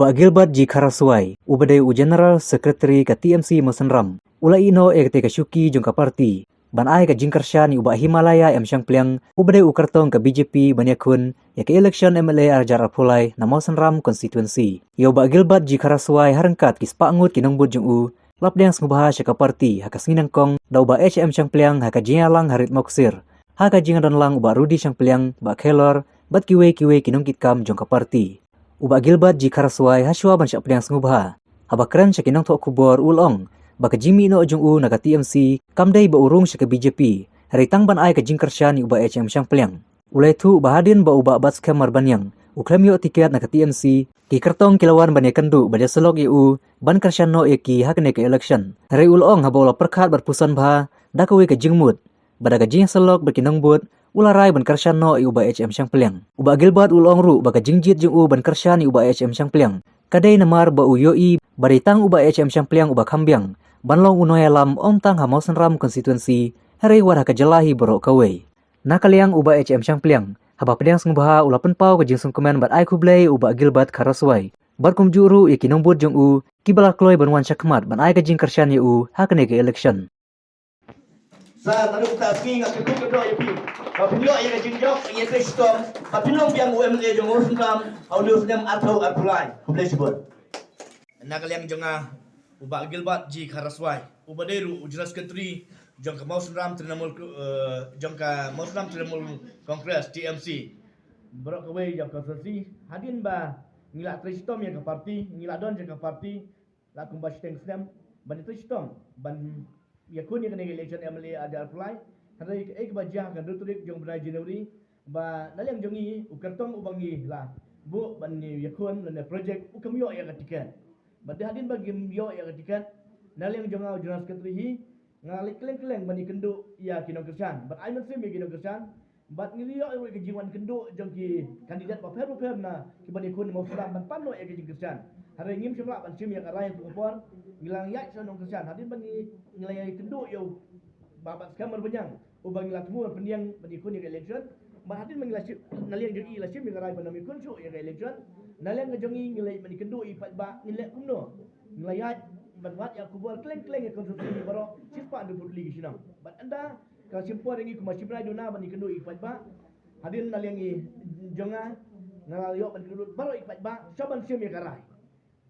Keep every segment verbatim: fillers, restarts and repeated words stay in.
Bah Gilbert G Kharaswai, uba dei u General Secretary ka T M C Mawsynram, u la ïehnoh ïa katei ka shuki jong ka party ban ai ka jingkyrshan ïa u Bah Himalaya M Shangpliang, uba dei u kyrtong ka B J P ban ïakhun ïa ka election M L A arhajar arphew lai na Mawsynram constituency. Ïa u Bah Gilbert G Kharaswai ha ryngkat ki spah ngut ki nongbud jong u la pdiang sngewbha sha ka party ha ka sngi nyngkong da u Bah H M Shangpliang ha ka jingïalang ha Rit Mawksir, ha ka jingdon lang u Bah Rudy Shangpliang, Bah Khelor bad kiwei kiwei ki nongkitkam jong ka party. U Bah Gilbert G Kharaswai ha shuwa ban shah pdiang sngewbha, haba kren sha ki nongthoh khubor u la ong ba ka jingmihnoh jong u na ka T M C kam dei ba u rung sha ka B J P, hynrei tang ban ai ka jingkyrshan ïa u Bah H M Shangpliang. U la ïathuh ba hadien ba u Bah Batskhem Marbaniang u khlem ïoh tiket na ka T M C, ki kyrtong ki la wan ban ïakynduh bad ïasyllok ïa u ban kyrshan noh ïa ki ha kane ka election. Hynrei u la ong haba u la pyrkhat bad puson bha da kawei ka jingmut, bad da ka jingïasyllok bad ki nongbud, u la rai ban kyrshan noh ïa u Bah H M Shangpliang. U Bah Gilbert u la ong ruh ba ka jingjied jong u ban kyrshan ïa u Bah H M Shangpliang ka dei namar ba u ïohi ba dei tang u Bah H M Shangpliang uba kham biang ban long u nongïalam, ym tang ha Mawsynram constituency, hynrei wat ha ka jylla hi baroh kawei. Na ka liang u Bah H M Shangpliang, haba pdiang sngewbha u la pynpaw ka jingsngewkmen bad ai khublei ïa u Bah Gilbert Kharaswai bad kumjuh ruh ïa ki nongbud jong u kiba la kloi ban wan shakhmat ban ai ka jingkyrshan ïa u ha kane ka election. Sa naduh kata ka sngi nga kyrkhu kyrdoh ïa phi ba phin ïoh ïa ka jingjop, ïa ka shitom, ba phin long biang u M L A jong u Mawsynram ha une u snem arphew arphew lai. Khublei shibun. Na ka liang jong nga, u Bah Gilbert G Kharaswai, uba dei ruh u General Secretary jong ka Mawsynram Trinamool, eh, jong ka Mawsynram Trinamool Congress, T M C. Baroh kawei jong ka constituency, hadien ba ngi la trei shitom ïa ka party, ngi la don jong ka party la kumba shiteng snem ban trei shitom ban ïakhun ïa kane ka election M L A arhajar arphew lai. Hynrei kaei kaba jia ha ka hynriew tarik jong u bnai January, ba na liang jong ngi u kyrtong uba ngi la buh ban ïakhun lane project u kam ïoh ïa ka tiket. Bad dei hadien ba kim ïoh ïa ka tiket, na liang jong nga u General Secretary hi, nga la leit kylleng kylleng ban ïakynduh ïa ki nongkyrshan bad ai mynsiem ïa ki nongkyrshan. Bad ngi la ïoh ruh ïa ka jingwan kynduh jong ki kandidat bapher bapher na kiba ïakhun na Mawsynram ban pan noh ïa ka jingkyrshan. Hynrei ngim shym lah ban shim ïa ka rai ha ka por, ngi la ïaid sha nongkyrshan. Hadien ba ngi, ngi la ïakynduh ïa u Bah Batskhem Marbaniang, uba ngi la thmu ban pynïeng ban ïakhun ïa ka election. Bad hadien ba ngi la shim, na liang jong i la shim ïa ka rai ban ym ïakhun shuh ïa ka election, na liang ka jong i ngi la ïaid ban ïakynduh ïa i paidbah, ngi leh kumno? Ngi la ïaid ban wad ïa ka khubor kylleng kylleng ïa ka constituency baroh shispah hynriewphew tylli ki shnong. Bad ynda ka la shim por ïa ngi kumba shibnai duna ban ïakynduh ïa i paidbah, hadien na liang i jong nga, nga la ïoh ban kynduh baroh i paidbah sha ban shim ïa ka rai.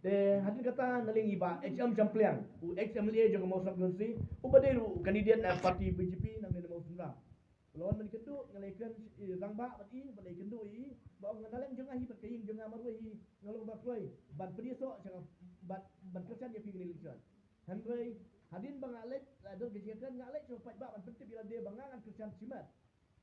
Te hadien kata na liang i Bah H M Shangpliang, u ex M L A jong ka Mawsynram constituency, uba dei ruh u candidate na party B J P nangne na Mawsynram. U la wan ban ïakynduh, nga la ïakren, eh, rangbah bad i, bad la ïakynduh ïa i, ba ong na liang jong nga hi bad ka ïing jong nga marwei hi, nga long ba kloi ban pynïasoh sha ka, ban, ban kyrshan ïa phi ha kane ka election. Hynrei hadien ba nga leit, la don ka jingïakren, nga leit sha u paidbah ban pyntip ïa lade ba nga ngan kyrshan shimet.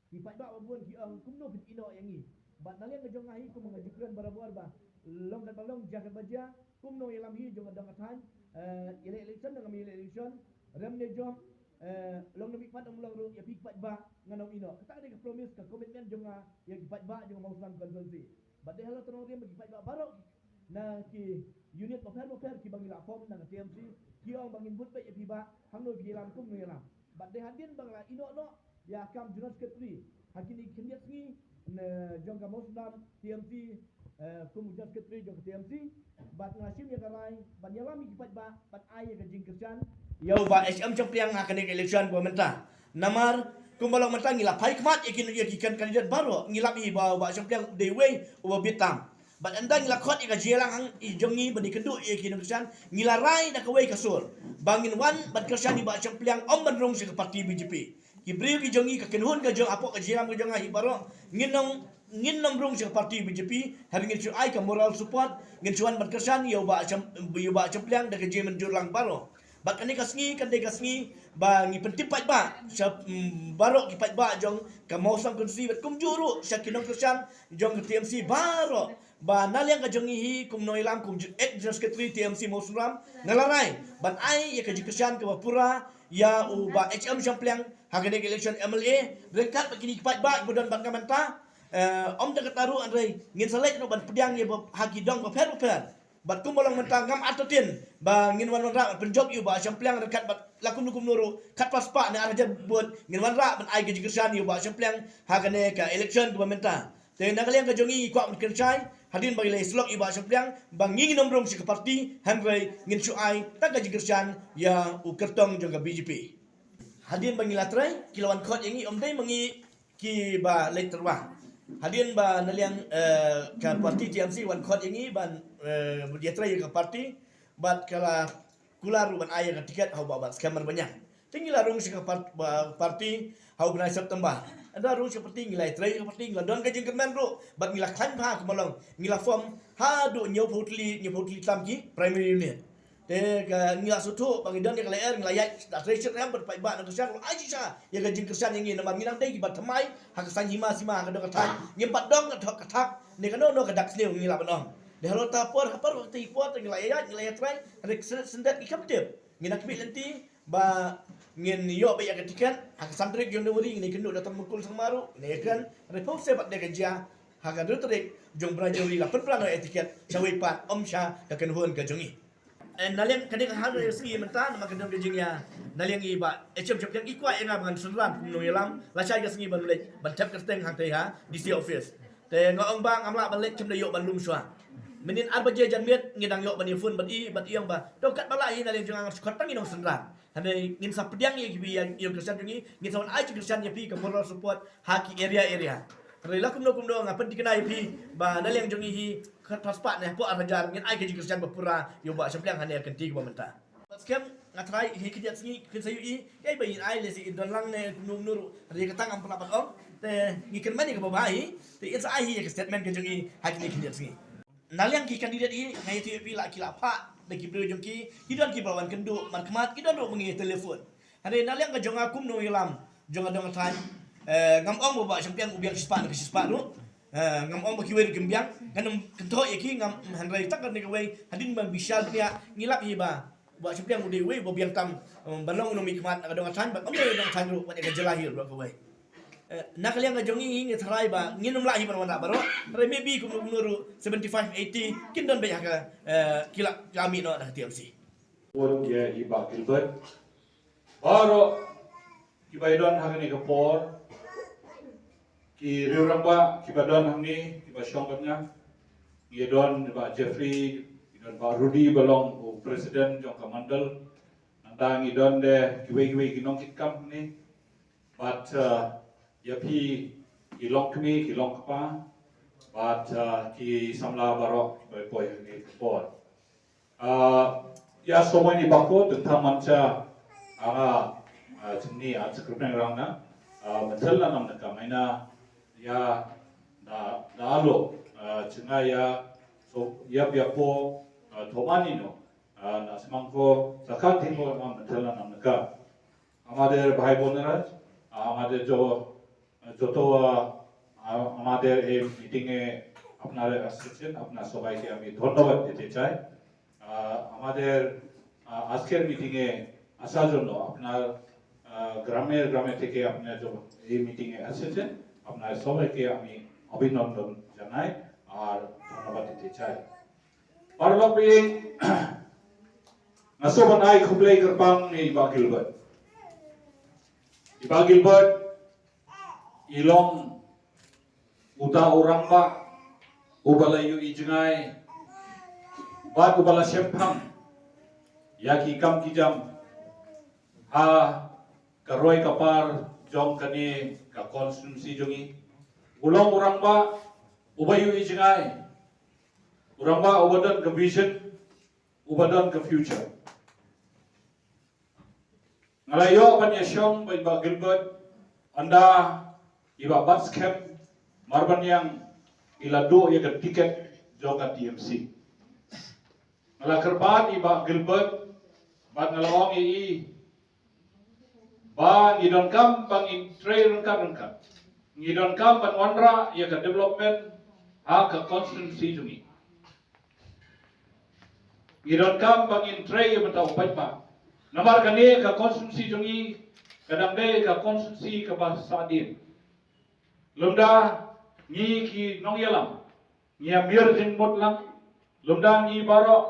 Ki paidbah ba bun ki ong kumno phin ïehnoh ïa ngi. Bad na liang ka jong nga hi kumba nga ju kren barabor ba long katba long, jia katba jia, kum nongïalam hi jong ka dong ka thaiñ, eh, ïaleh election ne ngam ïaleh election, rem ne jop, eh, long ne mihpat ne ym long ruh, ïa phi ki paidbah ngan ym ïehnoh. Kata ka dei ka promise, ka commitment jong nga ïa ki paidbah jong ka Mawsynram constituency. Bad dei halor ka nongrim ba ki paidbah baroh na ki unit bapher bapher kiba ngi la form na ka T M C, ki ong ba ngin bud beit ïa phi Bah, hangno phi ïalam kum nongïalam. Bad dei hadien ba nga la ïehnoh noh ïa ka kam General Secretary ha kine ki khyndiat sngi na jong ka Mawsynram T M C, eh, kum u General Secretary jong ka T M C, bad nga la shim ïa ka rai ban ïalam ïa ki paidbah ban ai ïa ka jingkyrshan ïa u Bah H M Shangpliang ha kane ka election ba mynta. Namar kumba long mynta ngi la phai khmat ïa ki, ïa ki kan-, kandidat baroh, ngi lap hi ba u Bah Shangpliang u dei uwei uba bit tam. Bad ynda ngi la khot ïa ka jingïalang hangta jong ngi ban ïakynduh ïa ki nongkyrshan, ngi la rai da kawei ka sur ba ngin wan ban kyrshan ïa u Bah Shangpliang, ym ban rung sha ka party B J P. Ki briew ki jong ngi, ka kynhun ka jong, hapoh ka jingïalam ka jong nga hi baroh, ngin ym, ngin ym rung sha ka party B J P, hynrei ngin shu ai ka moral support, ngin shu wan ban kyrshan ïa u Bah Shang-, ïa u Bah Shangpliang da ka jingmynjur lang baroh. Bad kane ka sngi kan dei ka sngi ba ngi pyntip paidbah sha, mm, baroh ki paidbah jong ka Mawsynram constituency bad kumjuh ruh sha ki nongkyrshan jong ka T M C baroh, ba na liang ka jong ngi hi kum nongïalam, kum ju-, ex General Secretary T M C Mawsynram, nga la rai ban ai ïa ka jingkyrshan kaba pura ïa u Bah H M Shangpliang ha kane ka election M L A, ryngkat bad kine ki paidbah kiba don bad nga mynta. Eh, ym tang kata ruh, hynrei ngin sa leit ruh ban pdiang ïa ba, ha ki dong bapher bapher. Bad kumba long mynta ngam artatien ba ngin wan wanrah ban pynjop ïa u Bah Shangpliang ryngkat bad la kumno kumno ruh, khatphra spah ne ar hajar vote, ngin wanrah ban ai ka jingkyrshan ïa u Bah Shangpliang ha kane ka election kaba mynta. Te na ka liang ka jong ngi ngi kwah ban kynshai, hadien ba ngi la ïasyllok ïa i Bah Shemphang, ba ngin ym rung sha ka party, hynrei ngin shu ai tang ka jingkyrshan ïa u kyrtong jong ka B J P. Hadien ba ngi la trei, ki la wan khot ïa ngi, ym dei ma ngi kiba leit tyrwa. Hadien ba na liang, eh, ka party T M C wan khot ïa ngi ban, eh, ïatrei ïa ka party, bad ka la kular ruh ban ai ïa ka tiket ha u Bah Batskhem Marbaniang. Te ngi la rung sha ka par-, ba-, party ha u bnai September. Ynda rung sha ka party ngi la ïatrei ïa ka party, ngi la don ka jingkyrmen ruh bad ngi la khlaiñ bha ka Mawlong, ngi la form haduh hynñiewphew tylli, hynñiewphew tylli tam ki primary unit. Te ka ngi la sngewthuh ba ngi don ïa ka lyer, ngi la ïaid, da trei shitrhem bad paidbah na ka shnong ruh ai shisha ïa ka jingkyrshan ïa ngi, namar ngi nang dei kiba thymmai ha ka saiñ hima sima, ha ka dong ka thaiñ, ngim pat don ka thok ka thak ne kano kano ka dak sniew, ngi la ban ong. Te halor ta por, ha por kata i por te ngi la ïaid, ngi la ïatrei, hynrei ka syndet, syndet ki kam tip. Ngi nang khmih lynti ba ngin ïoh beit ïa ka tiket ha ka san tarik jong January, ngin ïakynduh da Tymmen Mukul Sangma ruh, ngin ïakren, hynrei phew se pat de ka jia, ha ka hynriew tarik jong bnai January la pynpra noh ïa ka tiket shawei pat, ym sha ka kynhun ka jong ngi. Eh, na liang kane ka hynriew sngi mynta, namar ka don ka jingïa, na liang i Bah H M Shemphang i kwah ïa nga ba ngan synran kum u nongïalam, lashai ka sngi ban leit ban thep kyrteng hangtei ha D C office. Te nga ong ba ngam lah ban leit, khlem da ïoh ban lum shuwa. Mynnin ar baje janmiet ngi dang ïoh ban ïa phone bad i, bad i ong ba to katba lah hi, na liang jong nga ngan shu khot tang i nongsynran. Hynrei ngin sa pdiang ïa ki, ïa, ïa ki kyrshan jong ngi, ngin sa wan ai ki kyrshan ïa phi, ka moral support ha ki area area. Hynrei la kumno kumno nga pynthikna ïa phi ba na liang jong ngi hi, khatphra spah ne hapoh ar hajar ngin ai ka jingkyrshan ba pura ïa u Bah Shemphang ha kane ka kynti kaba mynta. Bah Skhem, nga tharai hi khyndiat sngi kin sa ïohi, ïa ba in ai lehse in don lang ne kumno kumno ruh, hynrei kata ngam pat lah ban ong. Te ngi kyrmen ïa kaba bha hi, te in sa ai hi ïa ka statement ka jong i ha kine khyndiat sngi. Na liang ki candidate hi nga ïathuh ïa phi, la ki la phah da ki briew jong ki, ki don kiba wan kynduh markhmat, ki don ruh ba ngi telephone. Hynrei na liang ka jong nga kum u nongïalam jong ka dong ka thaiñ, eh, ngam ong ba u Bah Shemphang u biang shispah ne ka shispah ruh. Eh, ngam ong ba kiwei ruh kim biang, ngan ym kynthoh ïa ki, ngam, hynrei tang kane kawei, hadien ban bishar bniah ngi lap hi ba u Bah Shemphang u dei uwei uba biang tam, eh, ban long u nongmihkhmat na ka dong ka thaiñ, bad ym dei na ka dong ka thaiñ ruh, bad ïa ka jylla hi ruh kawei. Eh, na ka liang ka jong ngi ngi tharai ba ngin ym lah hi ban wanrah baroh, hynrei maybe kumno kumno ruh seventy five eighty kin don beit ha ka, eh, ki la, ki la mih noh na ka T M C. Bun ïa i Bah Gilbert. Baroh kiba ïadon ha kane ka por, ki riew rangbah kiba don hangne, kiba shong bad nga. Ngi don i Bah Jeffrey, ngi don Bah Rudy ba long u president jong ka mandal. Nangta ngi don de kiwei kiwei ki nongkitkam hangne. Bad, uh, ïa phi ki longkmie, ki longkpa, bad, uh, ki samla baroh kiba poi hangne ka por. Ah, ïa, somoy ni bakut, tang mynta, ah, ah, jingni, ah, jingkyrpeng rang na, ah, mynta la nam na ka maina, ïa, da, da alo, ah, jingïa, so, ïa, ïa po, ah, thomani no, ah, na smang ko, sakan thing ko, nam mynta la nam na ka. Amader bhai bonera, ah, amader jo, joto, ah, ah, amader ei meeting e apnare asছেন, apnar sobaike ami dhonnobad dite chai. Ah, amader, ah, ajker meeting e asaর জন্য আপনার, ah, গ্রামে গ্রামে থেকে আপনারা যখন এই মিটিং এ এসেছেন, আপনার সবাইকে আমি অভিনন্দন জানাই আর ধন্যবাদ দিতে চাই। Paralok biang, nga sngewbha ban ai khublei kyrpang ïa i Bah Gilbert. I Bah Gilbert i long uta u rangbah uba la ïohi jngai bad uba la shemphang ïa ki kam ki jam ha ka roi ka par jong kane ka constituency jong ngi. U long u rangbah uba ïohi jngai, u rangbah uba don ka vision, uba don ka future. Nga la ïoh ban ïashong bad i Bah Gilbert ynda i Bah Batskhem Marbaniang i la duh ïa ka tiket jong ka T M C. Nga la kyrpad ïa i Bah Gilbert bad nga la ong ïa i ba ngi donkam ba ngin trei ryngkat ryngkat. Ngi donkam ban wanrah ïa ka development ha ka constituency jong ngi. Ngi donkam ba ngin trei ïa bynta u paidbah. Namar kane ka constituency jong ngi ka dang dei ka constituency kaba sahdien. Lymda ngi ki nongïalam ngi ïa miar jingmut lang, lymda ngi baroh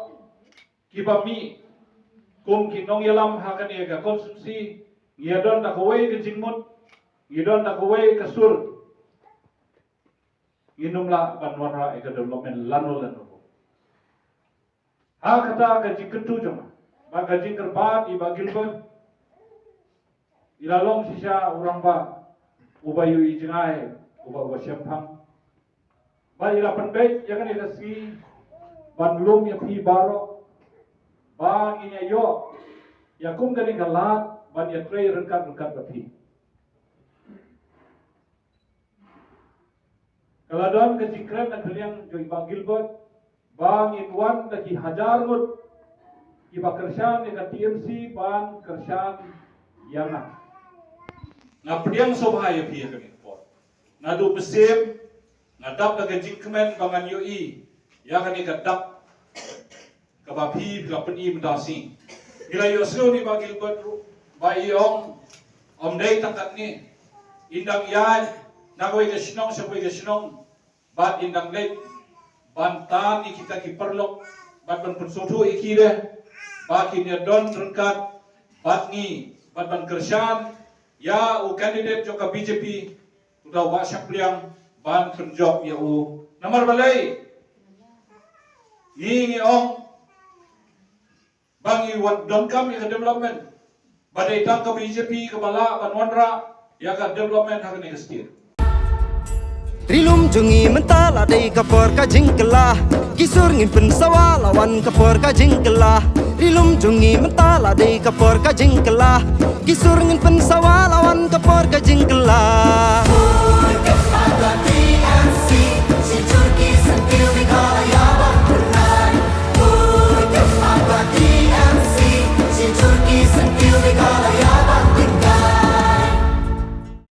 kiba mih kum ki nongïalam ha kane ka constituency, ngi ïa don da kawei ka jingmut, ngi don da kawei ka sur. Ngin ym lah ban wanrah ïa ka development lano lano. Ha kata ka jingkyntu jong nga bad ka jingkyrpad i Bah Gilbert, i la long shisha u rangbah uba ïohi jngai, uba, uba shemphang. Bad i la pynbeit ïa kane ka sngi ban lum ïa phi baroh ba ngin ïa ïoh ïa kum kane ka lad ban ïatrei ryngkat ryngkat bad phi. Ka la don ka jingkren na ka liang jong i Bah Gilbert ba ngin wan da ki hajar ngut kiba kyrshan ïa ka T M C ban kyrshan ïa nga. Nga pdiang sngewbha ïa phi ha kane ka por. Naduh mynsiem nga dap da ka jingkmen ba ngan ïohi ïa kane ka dak kaba phi, phi la pyni mynta ka sngi. Ngi la ïohsngew na i Bah Gilbert ruh ba i ong, ym dei tang katne, in dang ïaid na kawei ka shnong sha kawei ka shnong bad in dang leit ban tan ïa kita ki paralok bad ban pynsngewthuh ïa ki de ba kin ïa don ryngkat bad ngi bad ban kyrshan ïa u candidate jong ka B J P, uta u Bah Shangpliang, ban pynjop ïa u. Namar balei? Ngi, ngi ong ba ngi wan donkam ïa ka development. Ba dei tang ka B J P kaba lah ban wanrah ïa ka development ha kane ka state. Ri lum jong ngi mynta la dei ka por ka jingkylla. Ki sur ngin pynsawa la wan ka por ka jingkylla. Ri lum jong ngi mynta la dei ka por ka jingkylla. Ki sur ngin pynsawa la wan ka por ka jingkylla.